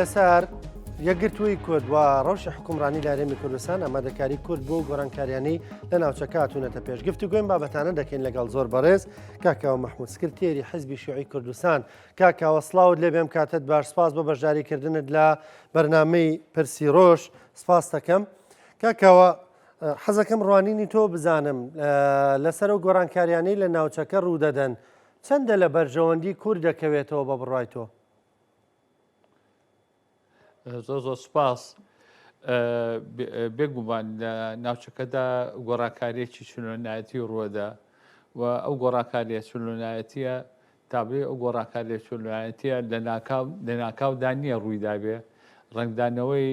لەسەر یەکگرتووی کورد و ڕەوشی حکومڕانی لە هەرێمی کوردستان ئامادەکاری کورد بۆ گۆڕانکاریانی لە ناوچەکە هاتوونەتە پێش. گفتوگۆی بابەتانە دەکەین لەگەڵ زۆر بەڕێز کاکاوە مەحمود سکرتێری حزبی شیوعی کوردستان. کاکاوە سڵاوت لێ بێم کاتت باش سپاس بۆ بەشداریکردنت لە بەرنامەی پرسی ڕۆژ سپاس دەکەم. کاکاوە حەزەکەم ڕوانینی تۆ بزانم لەسەر ئەو گۆڕانکاریانەی لە ناوچەکە ڕوودەدەن چەندە لە بەرژەوەندی کورد دەکەوێتەوە بە بڕوای تۆ؟ زۆر زۆر سپاس. بێگومان لە ناوچەکەدا گۆڕانکاریەکی چلۆنایەتی ڕووەدا و ئەو گۆڕانکاریە چلۆنایەتیە تابێ ئەو گۆڕانکاریە چلۆنایەتیە لە ناکاو لە ناکاودا نییە ڕوویدابێ ڕەنگدانەوەی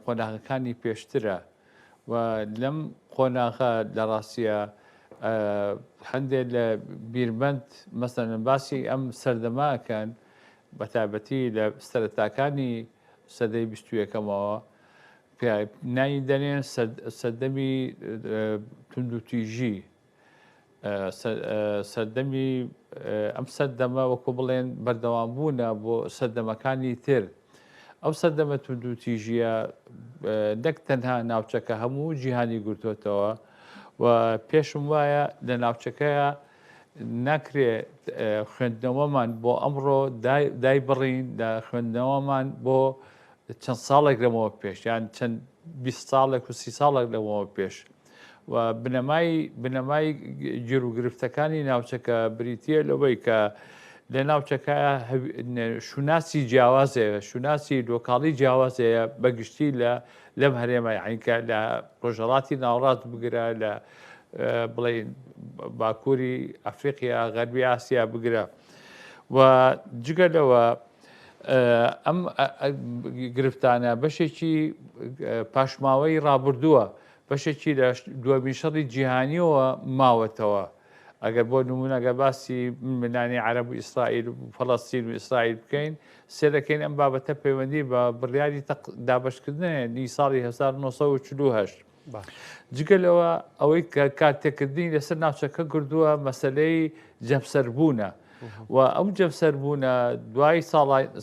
قۆناغەکانی پێشترە و لەم قۆناغە لە ڕاستیە هەندێک لە بیرمەند مەسەلەن باسی ئەم سەردەمە ئەکەن بەتایبەتی لە سەرەتاکانی سەدەی بیست و یەکەمەوە ناوی دەنێن سەردەمی توندوتیژی سەردەمی ئەم سەردەمە وەکو بڵێن بەردەوام بوونە بۆ سەردەمەکانی تر ئەو سەردەمە توندوتیژیە نەک تەنها ناوچەکە هەموو جیهانی گرتوتەوە و پێشم وایە لە ناوچەکەیە ناکرێ خوێندنەوەمان بۆ ئەمڕۆ دایبڕین لە خوێندنەوەمان بۆ چەند ساڵێک لەمەوە پێش یان چەند 20 ساڵێک و سی ساڵێک لەمەوە پێش و بنەمای بنەمای گیروگرفتەکانی ناوچەکە بریتە لەوەی کە لە ناوچەکە شوناسی جیاوازەیە شوناسی لۆکاڵی جیاوازەیە بەگشتی لە لەم هەرێمە یعنی کە لە ڕۆژهەڵاتی ناوەڕاست بگرە لە بڵێین باکووری ئەفریقیا غەربی ئاسیا بگرە و جگە لەوە ئەم گرفتانە بەشێکی پاشماوەی ڕابردووە بەشێکی لە دووەمین شەڕی جیهانیەوە ماوەتەوە ئەگەر بۆ نمونە گە باسی ململانێی عەرەب و ئیسرائیل و فەڵەستین و ئیسرائیل بکەین سێرەکەین ئەم بابەتە پەیوەندی بە بڕیاری دابەشکردنی ساڵی 1948 جگە لەوە ئەوەی کە کارتێکردنی لەسەر ناوچەکە کردووە مەسلەی جەمسەربوونە و ئەو جەمسەربوونە دوای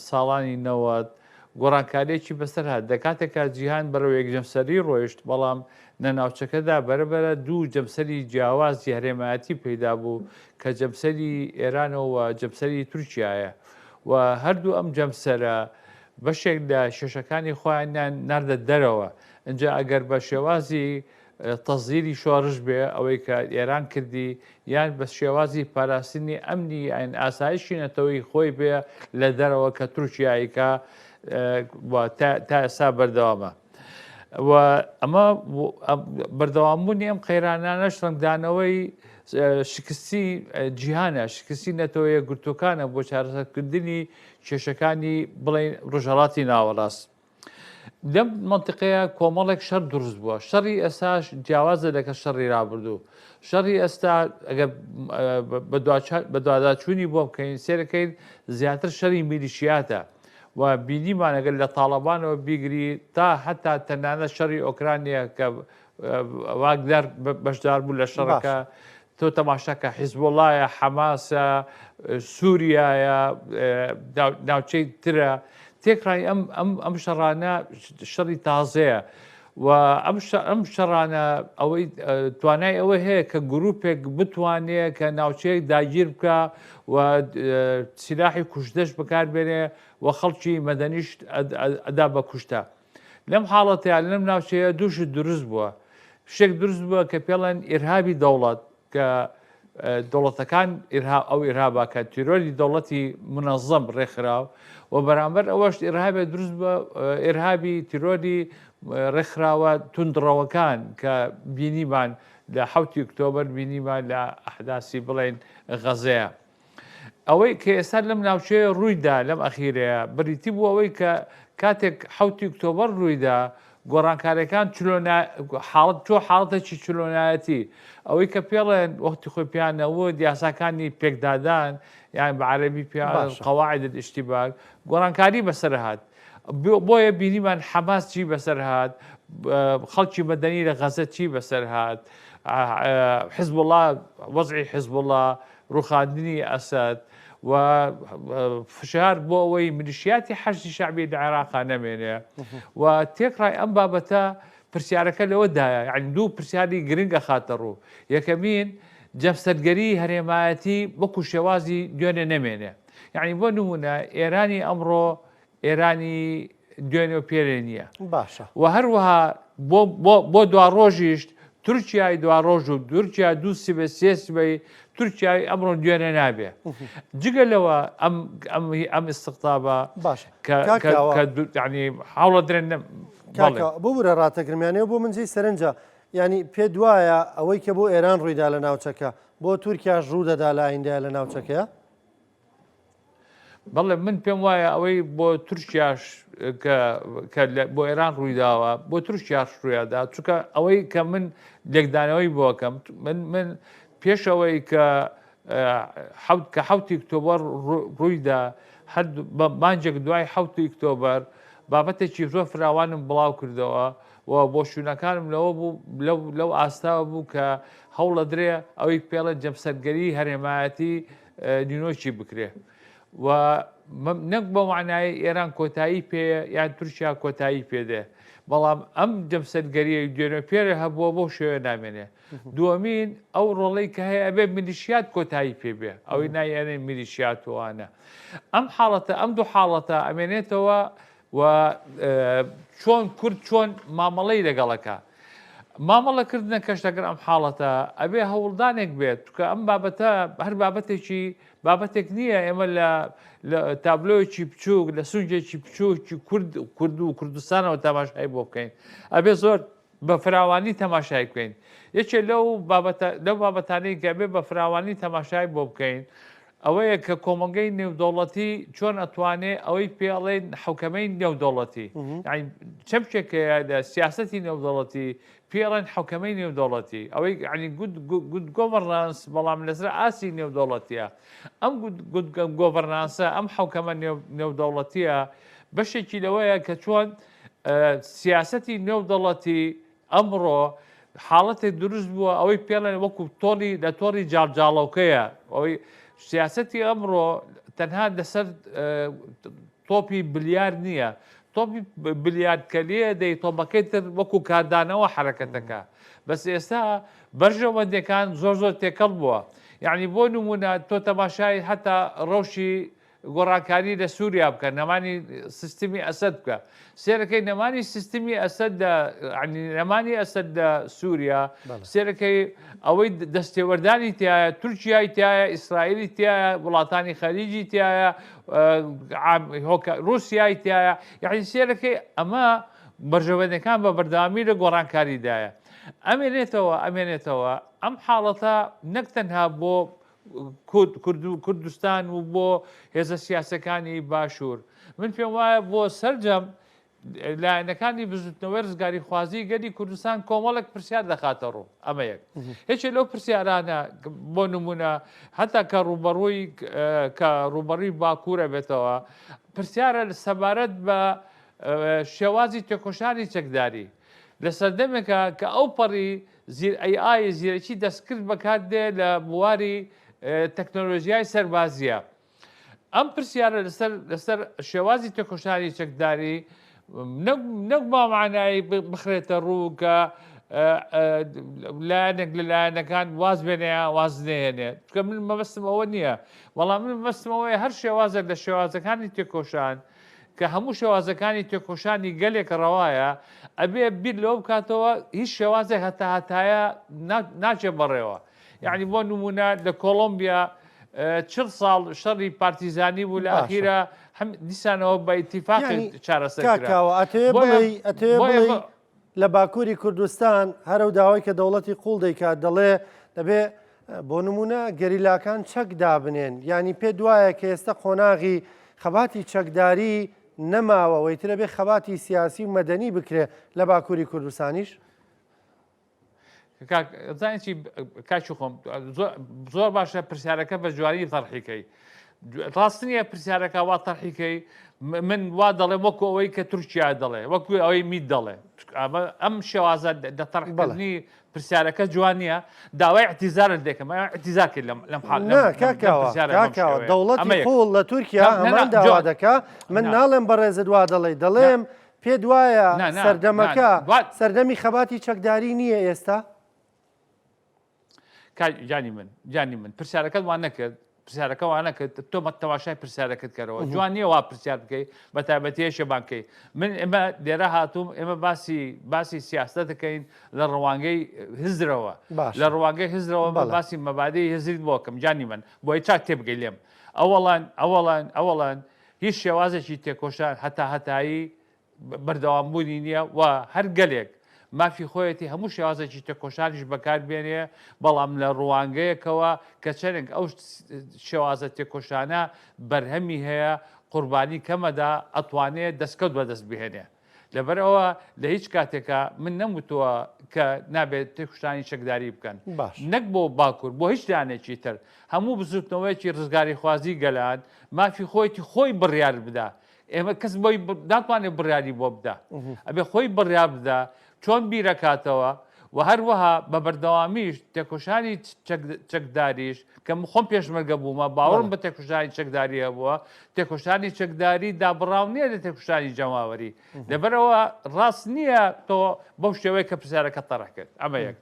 ساڵانی نەوەت گۆڕانکارییەکی بەسەر هات، لە کاتێکا جیهان بەرەو یەکجەمسەری ڕۆیشت، بەڵام لە ناوچەکەدا بەرەبەرە دوو جەمسەری جیاوازی هەرێمایەتی پەیدا بوو کە جەمسەری ئێرانە و جەمسەری تورکیایە و هەردوو ئەم جەمسەرە بەشێک لە کێشەکانی خۆیانیان ناردە دەرەوە ئینجا ئەگەر بە شێوازی تەزیری شۆڕش بێ ئەوەی کە ئێران کردی یان بە شێوازی پاراستنی ئەمنی یان ئاسایشی نەتەوەی خۆی بێ لە دەرەوە کە تورکیایکە تا ئێستا بەردەوامە. و ئەمە بەردەوامبوونی ئەم قەیرانانەش ڕەنگدانەوەی شکستی جیهانە شکستی نەتەوە یەکگرتووەکانە بۆ چارەسەرکردنی کێشەکانی بڵێن ڕۆژهەڵاتی ناوەڕاست. لەم مەنتیقەیە کۆمەڵێک شەڕ دروست بووە شەڕی ئێستاش جیاوازە لەگەڵ شەڕی رابردوو شەڕی ئێستا ئەگەر بەدواداچوونی بۆ بکەین سێرەکەین زیاتر شەری میلیشیاتە و بینیمان ئەگەر لە تاڵەبانەوە بیگری تا هەتا تەنانەت شەڕی ئۆکرانیا کە واگنەر بەشدار بوو لە شەڕەکە تۆ تەماشاکە حیزبوڵایە، حەماسە، سووریایە، ناوچەی ترە، تێکڕای ئەم ئەم ئەم شەڕانە شەڕی تازەیە و ئەم ئەم شەڕانە ئەوەی توانای ئەوە هەیە کە گروپێک بتوانێ کە ناوچەیەک داگیر بکە و سیلاحی کوشتەش بەکاربێنێ و خەڵکی مەدەنیش ئەدا بە کوشتە. لەم حاڵەتەیا لەم ناوچەیە دوو شت دروست بووە شتێک دروست بووە کە پێڵێن ئیرهابی دەوڵەت کە دەوڵەتەکان ئەو ئیرهابا کە تیرۆری دەوڵەتی منەظەم ڕێکخراو و بەرامبەر ئەوەش ئیرهابێ دروست بە ئیرهابی تیرۆری ڕێکخراوە توندڕەوەکان کە بینیمان لە حوتی ئۆکتۆبەر بینیمان لە ئەحداسی بڵێن غەزەیە. ئەوەی کە ئێستا لەم ناوچەیە ڕوویدا لەم ئەخیرەیە بریتی بوو ئەوەی کە کاتێک حوتی ئۆکتۆبەر ڕوویدا گۆڕانکاریەکان چلۆنا حاڵەت چۆ حاڵەتێکی چلۆنایەتی ئەوەی کە پێڵێن وەختی خۆی پێیان نەوت یاساکانی پێکدادان یان بە عەرەبی پێیان باشە. قواعد الاشتباک گۆڕانکاری بەسەر هات بۆیە بینیمان حەماس چی بەسەر هات خەڵکی مەدەنی لە غەزە چی بەسەر هات حزبوڵا وەزعی حزبوڵا ڕوخاندنی ئەسەد و فشار بۆ ئەوەی میلیشیاتی حەشدی شەعبی لە عێراقا نەمێنێ و تێکڕای ئەم بابەتە پرسیارەکە لەوەدایە یعنی دوو پرسیاری گرنگ ئەخاتە ڕوو یەکەمین جەمسەرگەری هەرێمایەتی وەکو شێوازی دوێنێ نەمێنێ یعنی بۆ نمونە ئێرانی ئەمڕۆ ئێرانی دوێنێ و پێرێ نییە باشە و هەروەها بۆ بۆ بۆ دواڕۆژیش تورکیای دواڕۆژ و تورکیا دوو سبێ سێ سبەی تورکیای ئەمڕۆ دوێنێ نابێ جگە لەوە ئەم ئەم ئەم ئیستقتابە باشە کە کاک کە کاوە کە یعنی هەوڵە درێن نەم کاک بەڵێ کاوە ببورە ڕاتەگرمیانەوە بۆ من جێی سەرنجە یعنی پێت وایە ئەوەی کە بۆ ئێران ڕوویدا لە ناوچەکە بۆ تورکیاش ڕوودەدا لە ئایندەیە لە ناوچەکەیە؟ بەڵێ من پێم وایە ئەوەی بۆ تورکیاش کە بۆ ئێران ڕوویداوە بۆ تورکیاش ڕوویادا چونکە ئەوەی کە من لێکدانەوەی بۆکەم من من پێشەوەی کە حوت کە حوتی ئۆکتۆبەر ڕوویدا هەر مانجێک دوای حوتی ئۆکتۆبەر بابەتێکی زۆر فراوانم بڵاو کردەوە و بۆ شوونەکانم لەوە بوو لەو ئاستاوە بوو کە هەوڵەدرێ ئەوەی پێڵێن جەمسەرگەری هەرێمایەتی نینۆکی بکرێ و نەک بە معنای ئێران کۆتایی پێ یان تورکیا کۆتایی پێدێ بەڵام ئەم جەمسەرگەریە دوێنێ پێرە هەبووە بۆ شێوە نامێنێ دووەمین ئەو ڕۆڵەی کە هەیە ئەبێ میلیشیات کۆتایی پێ بێ ئەوەی نایەنێ میلیشیاتوانە ئەم حاڵەتە ئەم دوو حاڵەتە ئەمێنێتەوە و چۆن کورد چۆن مامەڵەی لەگەڵەکە مامەڵە کردنەکەش لەگەر ئەم حاڵەتە ئەبێ هەوڵدانێک بێت چونکە ئەم بابەتە هەر بابەتێکی بابەتێک نییە ئێمە لە لە تابلۆیەکی بچووک لە سونجێکی بچووکی کورد کورد و کوردستانەوە تەماشای بۆ بکەین ئەبێ زۆر بە فراوانی تەماشای بکەین یەکێ لەو بابەتە لەو بابەتانەی کە ئەبێ بە فراوانی تەماشای بۆ بکەین ئەوەیە کە کۆمەڵگەی نێودەوڵەتی چۆن ئەتوانێ ئەوەی پێ ئەڵێن حوکەمەی نێودەوڵەتی یعنی چەمکێک هەیە لە سیاسەتی نێودەوڵەتی پێ ئەڵێن حوکەمەی نێودەوڵەتی ئەوەی یعنی good good governance بەڵام لەسەر ئاستی نێودەوڵەتیە ئەم good governance ە ئەم حوکەمە نێودەوڵەتیە بەشێکی لەوەیە کە چۆن سیاسەتی نێودەوڵەتی ئەمڕۆ حاڵەتێک دروست بووە ئەوەی پێڵێن وەکو تۆڕی لە تۆڕی جاڵجاڵۆکەیە ئەوەی سیاسەتی ئەمڕۆ تەنها لەسەر تۆپی بلیار نییە تۆپی بلیارد کە لێ دەی تۆپەکەی تر وەکو کاردانەوە حرەکەتەکە بەس ئێستا بەرژەوەندەکان زۆر زۆر تێکەڵ بووە یعنی بۆ نمونە تۆ تەماشای هەتا ڕەوشی گۆڕانکاری لە سووریا بکە، نەمانی سیستمی ئەسەد بکە. سێرەکەی نەمانی سیستمی ئەسەد لە نەمانی ئەسەد لە سووریا، سێرەکەی ئەوەی دەستێوەردانی تایە، تورکیای تایە، ئیسرائیلی تایە، وڵاتانی خەلیجی تایە، ڕووسیای تایە، یعنی سێرەکەی ئەمە بەرژەوەندەکان بە بەردەوامی لە گۆڕانکاریدایە. ئەمێنێتەوە ئەمێنێتەوە ئەم حاڵەتە نەک تەنها بۆ کورد کورد و کوردستان و بۆ هێزە سیاسەکانی باشوور من پێم وایە بۆ سەرجەم لایەنەکانی بزوتنەوەی ڕزگاریخوازی گەلی کوردستان کۆمەڵێک پرسیار دەخاتە ڕوو ئەمە یەک هیچ لەو پرسیارانە بۆ نمونە هەتا کە ڕوبەڕووی کە ڕوبەڕووی باکوورە بێتەوە پرسیارە سەبارەت بە شێوازی تێکۆشانی چەکداری لە سەردەمێکە کە ئەو پەڕی زیر AI زیرەکی دەستکرد بەکاردێ لە بواری تەکنەلۆژیای سەربازیە. ئەم پرسیارە لەسەر لەسەر شێوازی تێکۆشانی چەکداری نەک بە معنای بخرێتە ڕوو کە لایەنێک لە لایەنەکان واز بێنێ یان واز نێنێ چونکە من مەبەستم ئەوە نییە بەڵام من مەبەستم ئەوەیە هەر شێوازێک لە شێوازەکانی تێکۆشان کە هەموو شێوازەکانی تێکۆشانی گەلێک ڕەوایە، ئەبێ بیر لەوە بکاتەوە هیچ شێوازێک هەتاهەتایە ناچێ بەڕێوە. یەعنی بۆ نموونە لە کۆڵۆمبیا چل ساڵ شەڕی پارتیزانی بوو لە ئەخیرا هەم دیسانەوە بە ئیتیفاق چارەسەر کرا. کاک کاوە ئەتەوێ بڵێی ئەتەوێ بڵێی لە باکووری کوردستان هەر ئەو داوای کە دەوڵەتی قوڵ دەیکات دەڵێ دەبێ بۆ نمونە گەریلاکان چەک دابنێن یانی پێت وایە کە ئێستا قۆناغی خەباتی چەکداری نەماوە وەیترە بێ خەباتی سیاسی و مەدەنی بکرێ لە باکووری کوردستانیش؟ کاک زانی چی کاکی خۆم زۆر باشە پرسیارەکە بە جوانی تەرحیکەی ڕاست نییە پرسیارەکە وا تەرحیکەی من وا دەڵێم وەکو ئەوەی کە تورکیا دەڵێ وەکو ئەوەی میت دەڵێ ئەم شێوازە دە تەرحکردنی پرسیارەکە جوان نییە داوای اعتیزارت دەکەم اعتیزار کرد لەم لەم حال نا کاکاوە کاکاوە دەوڵەتی قوڵ لە تورکیا هەمان داوا دەکا من ناڵێم بەڕێزت وا دەڵێی دەڵێم پێت وایە سەردەمەکە سەردەمی خەباتی چەکداری نییە ئێستا؟ گیانی من گیانی من پرسیارەکەت وان نەکرد پرسیارەکە وا نەکرد تۆ مە تەماشای پرسیارەکەت کەرەوە جوان نییە وا پرسیار بکەی بە تایبەتیەشە بانکەی من ئێمە لێرە هاتووم ئێمە باسی باسی سیاستە دەکەین لە ڕوانگەی هزرەوە لە ڕوانگەی هزرەوە بە باسی مەبادی هزریت بۆکەم جانی من بۆی چاک تێبگەی لێم ئەوەڵان ئەوەڵان ئەوەڵان هیچ شێوازێکی تێکۆشان هەتا هەتایی بەردەوامبوونی نییە و هەر گەلێک مافی خۆیەتی هەموو شێوازێکی تێکۆشانیش بەکار بێنێ، بەڵام لە ڕوانگەیەکەوە کە چەندێک ئەو شێوازە تێکۆشانە بەرهەمی هەیە، قوربانی کەمەدا ئەتوانێ دەستکەوت بەدەست بهێنێ. لەبەرئەوە لە هیچ کاتێکا من نەموتووە کە نابێت تێکوشتانی چەکداری بکەن. باش. نەک بۆ باکوور، بۆ هیچ لایەنێکی تر. هەموو بزووتنەوەیەکی ڕزگاریخوازی گەلان مافی خۆیەتی خۆی بڕیار بدا. ئێمە کەس بۆی ناتوانێت بڕیاری بۆ بدا. ئەبێ خۆی بڕیار بدا چۆن بیرەکاتەوە و هەروەها بە بەردەوامیش تێکۆشانی چەکداریش کە من خۆم پێشمەرگە بوومە باوەڕم بە تێکۆشانی چەکداری هەبووە تێکۆشانی چەکداری دابڕاو نییە لە تێکۆشانی جەماوەری لەبەرەوە ڕاست نییە تۆ بەو شێوەیە کە پرسیارەکە تەڕح کرد ئەمە یەک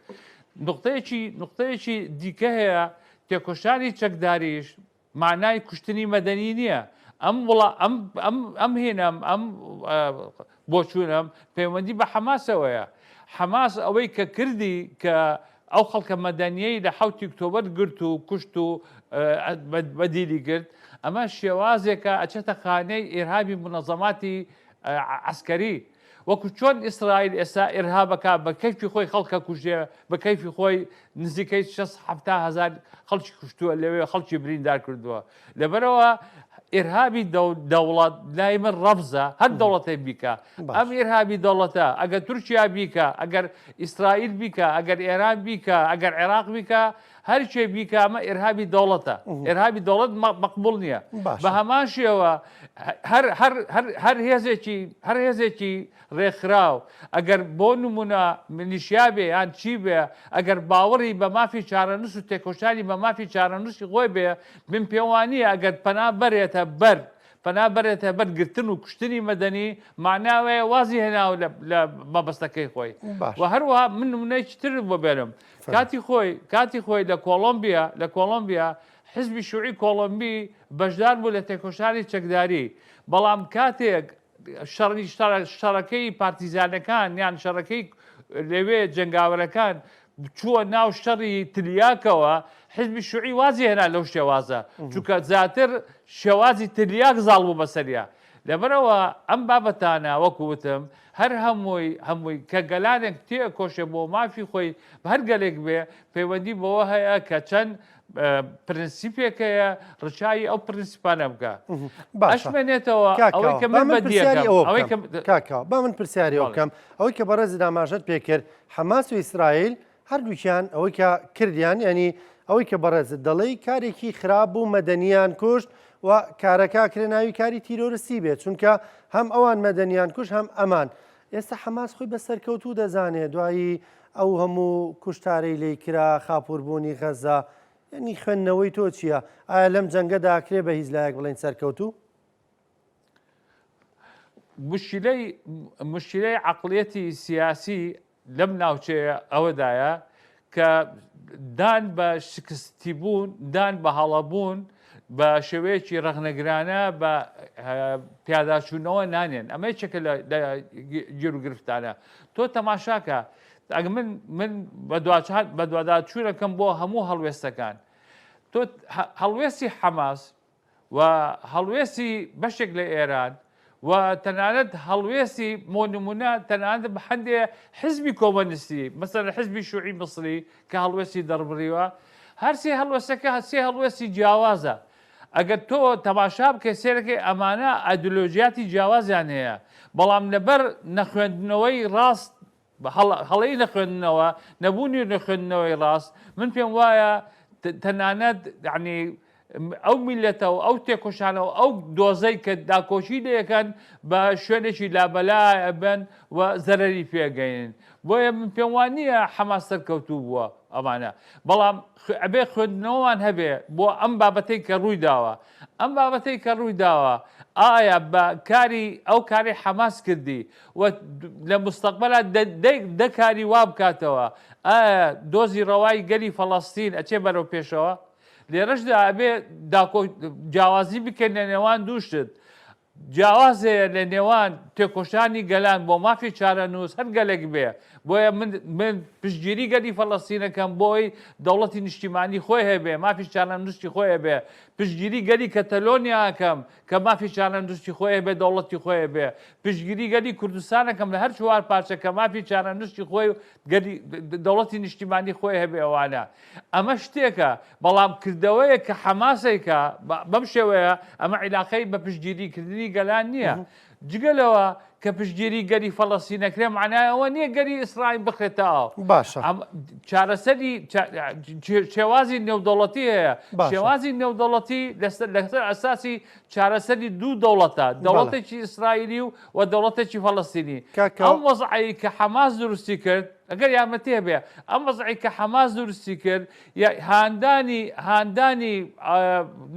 نقطەیەکی نقطەیەکی دیکە هەیە تێکۆشانی چەکداریش مانای کوشتنی مەدەنی نییە. ئەم وڵا ئەم ئەم ئەم هێنەم ئەم بۆچوونەم پەیوەندی بە حەماسەوەیە. حەماس ئەوەی کە کردی کە ئەو خەڵکە مەدەنیەی لە حەوتی ئۆکتۆبەر گرت و کوشت و بە دیلی گرت، ئەمە شێوازێکە ئەچێتە خانەی ئیرهابی مونەزەماتی عەسکەری. وەکو چۆن ئیسرائیل ئێستا ئیرهاب ئەکا بە کەیفی خۆی خەڵک ئەکوژێ بە کەیفی خۆی نزیکەی 6 70 هەزار خەڵکی کوشتووە لەوێ خەڵکی بریندار کردووە لەبەرەوە ئیرهابی دەوڵەت لای من ڕەفزە هەر دەوڵەتێک بیکە ئەم ئیرهابی دەوڵەتە ئەگەر تورکیا بیکە ئەگەر ئیسرائیل بیکە ئەگەر ئێران بیکە ئەگەر عێراق بیکە هەرچێ بیکە ئەمە ئیرهابی دەوڵەتە ئیرهابی دەوڵەت مەقبوڵ نییە بە هەمان شێوە هەر هەر هەر هەر هێزێکی هەر هێزێکی ڕێکخراو ئەگەر بۆ نمونە میلیشیا بێ یان چی بێ ئەگەر باوەڕی بە مافی چارەنووس و تێکۆشانی بە مافی چارەنووسی خۆی بێ من پێوانییە ئەگەر پەنا بەرێتە بەر پەنا بەرێتە بەر گرتن و کوشتنی مەدەنی مەعناوەیە وازی هێناوە لە لە مەبەستەکەی خۆی و هەروەها من نمونەیەکی ترت بۆ بێنم کاتی خۆی کاتی خۆی لە کۆڵۆمبیا لە کۆڵۆمبیا حزبی شوعی کۆڵۆمبی بەشدار بوو لە تێکۆشانی چەکداری بەڵام کاتێک شەڕی شەڕەکەی پارتیزانەکان یان شەڕەکەی لەوێ جەنگاوەرەکان چووە ناو شەڕی تلیاکەوە حزبی شوعی وازی هێنا لەو شێوازە چونکە زیاتر شێوازی تلیاک زاڵ بوو بەسەریا لەبەرئەوە ئەم بابەتانە وەکو وتم هەر هەمووی هەمووی کە گەلانێک تێئەکۆشێ بۆ مافی خۆی هەر گەلێک بێ پەیوەندی بەوە هەیە کە چەند پرنسیپێک هەیە ڕچاوی ئەو پرنسیپانە بکە باشە ئەشمێنێتەوە ئەوەی کاکاوە کە با من من پرسیاری بەدیەکەم ئەوە ئەوەی بکەم کە کاکاوە با من پرسیاری ئەوە بەڵێ بکەم ئەوەی کە بەڕێزت ئاماژەت پێکرد حەماس و ئیسرائیل هەردووکیان ئەوەی کە کردیان یانی ئەوەی کە بەڕێزت دەڵێی کارێکی خراپ بوو مەدەنیان کوشت و کارەکە ئەکرێ ناوی کاری تیرۆرستی بێت چونکە هەم ئەوان مەدەنیان کوشت هەم ئەمان ئێستا حەماس خۆی بە سەرکەوتوو دەزانێ دوایی ئەو هەموو کوشتارەی لێی کرا خاپوربوونی غەزە یعنی خوێندنەوەی تۆ چییە ئایا لەم جەنگەدا ئەکرێ بە هیچ لایەک بڵێین سەرکەوتوو؟ مشکلەی مشکلەی عەقڵیەتی سیاسی لەم ناوچەیە ئەوەدایە کە دان بە شکستیبوون، دان بە هەڵەبوون بە شێوەیەکی ڕەخنەگرانە بە پیاداچوونەوە نانێن. ئەمە یەکێکە لە گیروگرفتانە. تۆ تەماشاکە ئەگە من من بەدواداچوونەکەم بۆ هەموو هەڵوێستەکان تۆ هەڵوێستی حەماس و هەڵوێستی بەشێک لە ئێران و تەنانەت هەڵوێستی بۆ نمونە تەنانەت بە هەندێ حزبی کۆمەنیستی مەسەلەن حزبی شوعی میسری کە هەڵوێستی دەربڕیوە هەرسێ هەڵوێستەکە سێ هەڵوێستی جیاوازە ئەگەر تۆ تەماشا بکەی سێرەکەی ئەمانە ئایدۆلۆژیاتی جیاوازیان هەیە بەڵام لەبەر نەخوێندنەوەی ڕاست هەڵەی نەخوێندنەوە، نەبوونی نەخوێندنەوەی ڕاست، من پێم وایە تەنانەت یانی. ئەو میللەتە و ئەو تێکۆشانە و ئەو دۆزەی کە داکۆکی لێکەن بە شوێنێکی لابەلا ئەبەن و زەرەری پێگەین بۆیە من پێم وان نییە حەماس سەرکەوتوو بووە ئەمانە بەڵام ئەبێ خوێندنەوەمان هەبێ بۆ ئەم بابەتەی کە ڕووی داوە ئەم بابەتەی کە ڕووی داوە ئایا بە کاری ئەو کاری حەماس کردی و لە مستەقبەلا دە کاری وا بکاتەوە ئایا دۆزی ڕەوای گەلی فەڵەستین ئەچێ بەرەو پێشەوە؟ لێرەشدا ئەبێ داکۆ جیاوازی بکەین لە نێوان دوو شت جیاواز هەیە لە نێوان تێکۆشانی گەلان بۆ مافی چارەنووس هەر گەلێک بێ بۆیە من من پشتگیری گەلی فەلەستینەکەم بۆی دەوڵەتی نیشتیمانی خۆی هەبێ مافی چارەنووسی خۆی هەبێ پشتگیری گەلی کەتەلۆنیاکەم کە مافی چارەنووسی خۆی هەبێ دەوڵەتی خۆی هەبێ پشتگیری گەلی کوردستانەکەم لە هەر چوار پارچە کە مافی چارەنووسی خۆی و گەلی دەوڵەتی نیشتیمانی خۆی هەبێ ئەوانە ئەمە شتێکە، بەڵام کردەوەیەک کە حەماس ئەیکا بەم شێوەیە، ئەمە عیلاقەی بە پشتگیری کردنی گەلان نییە. جگە لەوە کە پشتگیری گەلی فەڵەستین ئەکرێ مەعنای ئەوە نییە گەلی ئیسرائیل بخرێتە ئاو. باشە. چارەسەری شێوازی نێودەوڵەتی هەیە. شێوازی نێودەوڵەتی لەسەر لەسەر ئەساسی چارەسەری دوو دەوڵەتە، دەوڵەتێکی ئیسرائیلی و و دەوڵەتێکی فەڵەستینی. ئەو وەزعەی کە حەماس دروستی کرد، ئەگەر یارمەتی هەبێ، ئەم وەزعەی کە حەماس دروستی کرد، هاندانی هاندانی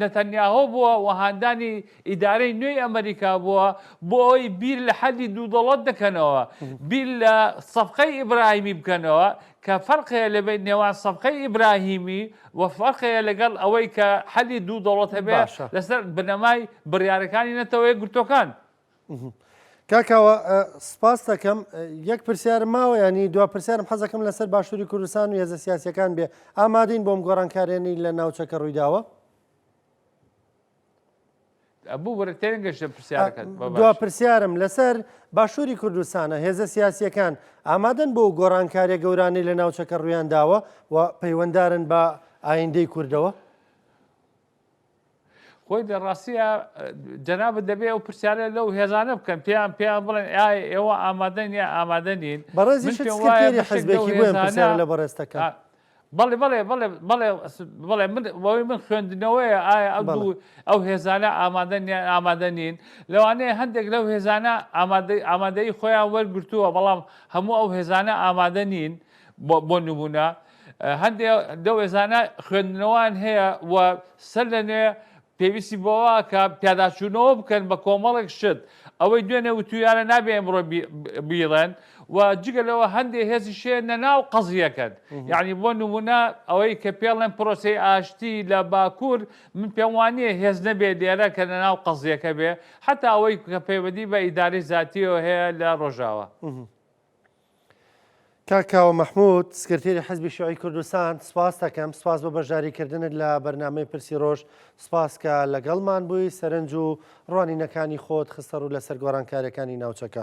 نەتەنیاهۆ بووە و هاندانی ئیدارەی نوێی ئەمریکا بووە بۆ ئەوەی بیر لە حەلی دوو دەوڵەت دەکەنەوە، بیر لە سەفقەی ئیبراهیمی بکەنەوە کە فەرق هەیە لە نێوان سەفقەی ئیبراهیمی و فەرق هەیە لەگەڵ ئەوەی کە حەلی دوو دەوڵەت هەبێ لەسەر بنەمای بڕیارەکانی نەتەوە یەکگرتووەکان. کاک کاوە سپاس دەکەم یەک پرسیارم ماوە ینی دوا پرسیارم حەزەکەم لەسەر باشووری کوردستان و هێزە سیاسەکان بێ ئامادەین بۆم گۆڕانکارێنی لە ناوچەکە ڕوویداوە ببورە تێنگەشتە پرسیارەکەت دوا پرسیارم لەسەر باشووری کوردستانە هێزە سیاسیەکان ئامادەن بۆ گۆڕانکاریە گەورانەی لە ناوچەکە ڕویان داوە و پەیوەندارن بە ئایندەی کوردەوە؟ خۆی لە ڕاستیە جەنابت دەبێ ئەو پرسیارە لەو هێزانە بکەن پێیان پێیان بڵێن ئایا ئێوە ئامادەن یا ئامادە نین بەڕێزیشت سکرتێری حزبێکی بۆیە پرسیارە لە بەڕێزتەکە بەڵێ بەڵێ بەڵێ بەڵێ بەڵێ من بەوەی من خوێندنەوەیە ئایا ئەو دوو ئەو هێزانە ئامادەن یان ئامادە نین لەوانەیە هەندێک لەو هێزانە ئامادە ئامادەی خۆیان وەرگرتووە بەڵام هەموو ئەو هێزانە ئامادە نین بۆ نمونە هەندێک لەو هێزانە خوێندنەوەیان هەیە و سەر لە نوێ پێویستی بەوە کە پیاداچوونەوە بکەن بە کۆمەڵێک شت ئەوەی دوێنێ وتویانە نابێ ئەمڕۆ بیڵێن و جگە لەوە هەندێک هێزیش هەیە نەناو قەزیەکەن یعنی بۆ نمونە ئەوەی کە پێڵێن پرۆسەی ئاشتی لە باکوور من پێم وانییە هێز نەبێ لێرە کە لەناو قەزیەکە بێ حتا ئەوەی کە پەیوەندی بە ئیدارەی زاتیەوە هەیە لە ڕۆژاوا. کاک کاوە مەحمود، سکرتێری حزبی شیوعی کوردستان، سپاست دەکەم، سپاس بۆ بەشداریکردنت لە بەرنامەی پرسی ڕۆژ، سپاس کە لەگەڵمان بووی، سەرنج و ڕوانینەکانی خۆت خستەڕوو لەسەر گۆڕانکارییەکانی ناوچەکە.